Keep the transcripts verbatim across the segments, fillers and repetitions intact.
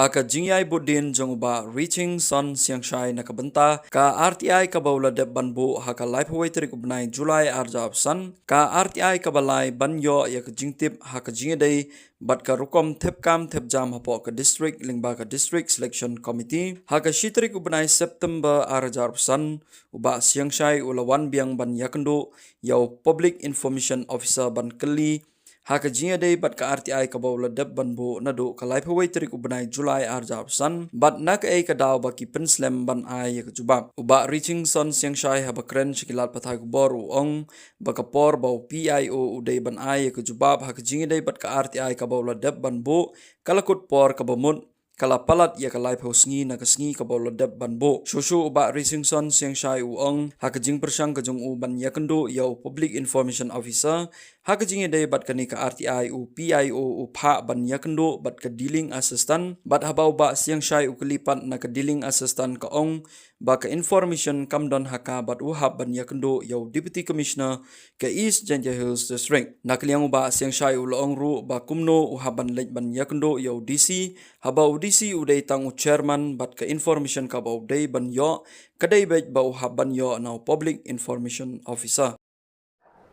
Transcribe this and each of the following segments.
Ka jingïai bud dien jong u Bah Richingson Siangshai na ka bynta ka R T I kaba u la dep ban buh ha ka laiphew wei tarik u bnai July ar hajar arphew san, ka R T I kaba lai ban ïoh ïa ka jingtip ha ka jingïadei bad ka rukom thep kam thep jam hapoh ka district lyngba ka District Selection Committee. Ha ka shi tarik u bnai September ar hajar arphew san, u Bah Siangshai u la wan biang ban ïakynduh ïa u Public Information Officer ban kylli ha ka jingïadei bad ka R T I kaba u la dep ban buh naduh ka laiphew wei tarik u bnai July ar hajar arphew san, bad na kaei ka daw ba ki pynslem ban ai ïa ka jubab. U Bah Richingson Siangshai haba kren sha ki lad pathai khubor u ong ba ka por ba u P I O u dei ban ai ïa ka jubab ha ka jingïadei bad ka R T I kaba u la dep ban buh, ka la kut por kaba mut, ka la palat ïa ka laiphew sngi na ka sngi kaba u la dep ban buh. Shuh shuh u Bah Richingson Siangshai u ong ha ka jingpyrshang ka jong u ban ïakynduh ïa u Public Information Officer ha ka jingïadei bad kane ka R T I, u P I O u phah ban ïakynduh bad ka Dealing Assistant, bad haba u Bah Siangshai u kylli pat na ka Dealing Assistant ka ong ba ka information kam don ha ka bad u hap ban ïakynduh ïa u Deputy Commissioner ka East Jaintia Hills District. Na ka liang u Bah Siangshai u la ong ruh ba kumno u hap ban leit ban ïakynduh ïa u D C, haba u D C u dei tang u chairman bad ka information kaba u dei ban ïoh ka dei beit ba u hap ban ïoh na u Public Information Officer.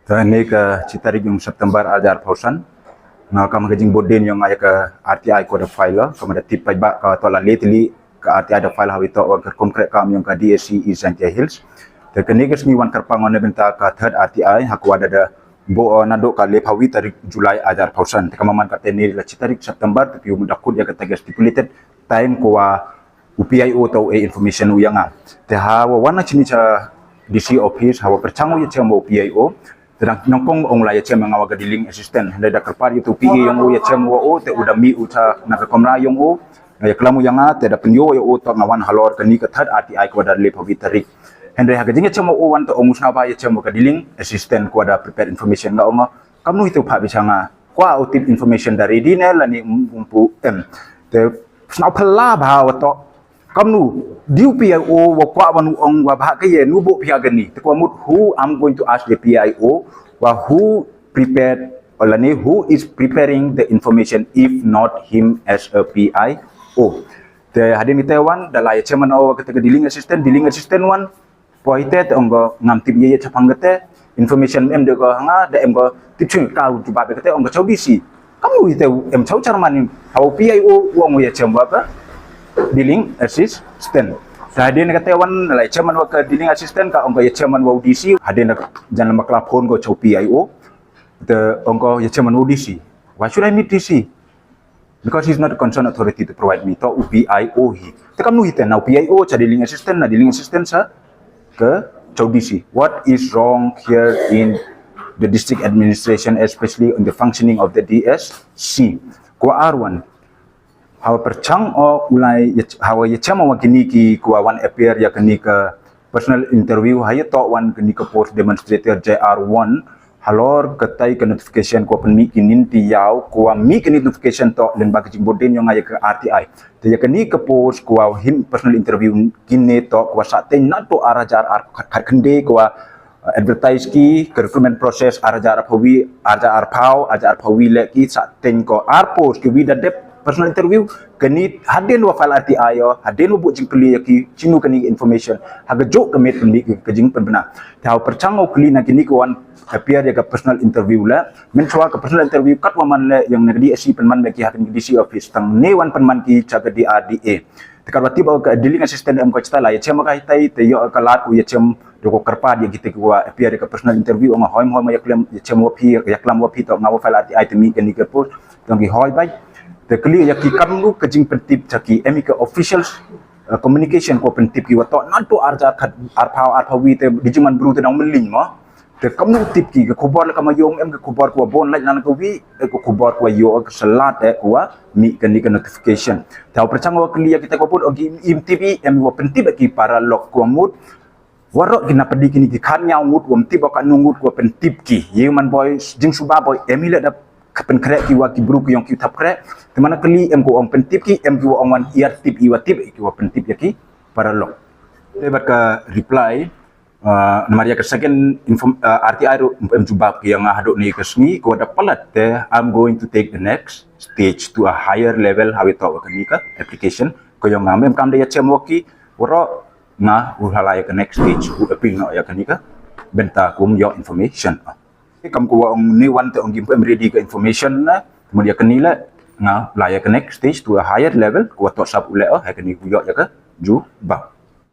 Te ne ka shi tarik jong September ar hajar arphew san, nga kam ka jingbud dien jong nga ïa ka R T I kaba da file, kaba da tip paidbah ka toh la le tylli ka R T I da file ha wi toh wan ka konkret kam jong ka D S C East Jaintia Hills. Te kane ka sngi wan kyrpang na bynta ka third R T I ha kaba da da buh naduh ka laiphew wei tarik July ar hajar arphew san. Te kaba man kata ne la shi tarik September, te phi u da kut ïa kata ka stipulated time kaba u P I O u ai information u ïa nga. Te haba wan na shini sha D C office, haba pyrshang u ïashem u P I O, te dang nyngkong ong la ïashem nga wa ka Dealing Assistant. Hynrei da kyrpad ïa u P A jong u ïashem wa u, te u da mih u sha na ka kamra jong u, nga ïaklam u ïa nga, te da pynïoh ïa u toh nga wan halor kane ka third R T I kaba da laiphew wei tarik. Hynrei ha ka jingïashem wa u wan te ong u sngewbha ïashem wa ka Dealing Assistant kaba da prepare information. Nga ong, kamnu ïa u phah beit sha nga, kwah u tip information da ready ne lane um, um pu em. Te sngewphylla bha wa toh, kamnu, dei u P I O wa kwah ban u ong wa bha ka ïa u buh phi ha kane. Te kaba mut, who I'm going to ask the P I O, wa who prepared, lane who is preparing the information if not him as a P I O. Te hadien kata wan, da la ïashem wa kata ka Dealing Assistant, Dealing Assistant wan, poi te, te ong ko ngam tip ïa ïa shaphang kata, information em de ko ha nga, da em ko tip shuh ka u jubab kata, ong ko cha u D C. Kamnu ïa te em cha u chairman, ha u P I O u ong ïashem wa ka Dealing Assistant. Te hadien kata wan la ïashem wa ka Dealing Assistant, ka ong ko ïashem wa u D C, hadien da jan lama ka la phone ko cha u P I O. Te ong ko ïashem wa u D C. Why should I meet D C? Because he's not a concerned authority to provide me. Toh u P I O hi. Te kamnu hi te na u P I O cha Dealing Assistant, na Dealing Assistant cha ka, cha u D C. What is wrong here in the district administration, especially on the functioning of the D S C? Kaba ar wan, haba pyrshang u lai, haba ïashem wa kine ki kaba wan appear ïa kane ka personal interview, ha ïa toh wan kane ka post demonstrator J R one, halor katai ka notification kaba pynmih ki ninety ïa u, kaba mih kane ka notification toh lyngba ka jingbud dien jong nga ïa ka R T I. Te ïa kane ka post kaba him personal interview kine toh kaba sah teng naduh ar hajar ar khat khyndai kaba, uh, advertise ki, ka recruitment process ar hajar arphew, ar hajar arphew, ar hajar arphew leh ki sah teng ko ar post kiwi da dep personal interview. Kane hadien wa file R T I ïa u, hadien wa buh jingkylli ïa ki, shano kane information, ha kajuh ka miet pynmih ka jingpynbna. Te haba pyrshang u kylli na kine ki wan appear ïa ka personal interview leh, mynshuwa ka personal interview katwa man leh ïa nga ka D S C pynman beit ki ha kane ka D C office, tang ne wan pynman ki cha ka D R D A. Te katwa tip ka Dealing Assistant em ko cha tai la ïashem ka hitai, te ïoh ka lad u ïashem, da ko kyrpad ïa kita kiwa appear ïa ka personal interview, ong hoi hoi ma ïaklam, ïashem wa phi, ïaklam wa phi toh nga wa file R T I te mih kane ka post. Tang ki hoi bha. Te kylli ïa ki kamnu ka jingpyntip cha ki, em hi ka official, uh, communication kaba pyntip ki wa toh naduh ar hajar khat, arphew, arphew wi te di jingman bru te dang mylliñ mo. Te kamnu tip ki, ka khubor la kama ïoh em, ka khubor kaba bun lait lan kawi, eh, ka khubor kaba ïoh ka sa lad, eh, kaba mih kane ka notification. Te haba pyrshang wa kylli ïa kita kaba bun, ong ki im tip, em wa pyntip ki para lok kaba mut. Waroh ki na pyrdi kine ki khatñiaw ngut wa ym tip ba katno ngut wa pyntip ki. Ïa u man boi, jingsuba boi, em hi leh da ka pynkhreh ki wa ki bru ki ong ki thap khreh. Te man la kylli em ko ong pyntip ki, em ki wa ong wan ïa tip, i wa tip ki wa pyntip ïa ki para lok. Te bad ka reply, Uh, namar ïa ka second inform, uh, R T I ruh em jubab ki ïa nga haduh ne ka sngi, ko da palat te, I'm going to take the next stage to a higher level, ha wi to ka ni ka application, ko ïa nga mem kam da ïa chem wa ki, waro nga u hala ïa ka next stage, u appeal no ïa ka ni ka bynta kum ïa information. Kam ko wa ong ni wan te ong gim em ready ka information na, mo ïa ka ni le, nga la ïa ka next stage to a higher level, ko wa to sap u le, oh, ïa ka ni ku ïa ka jubab.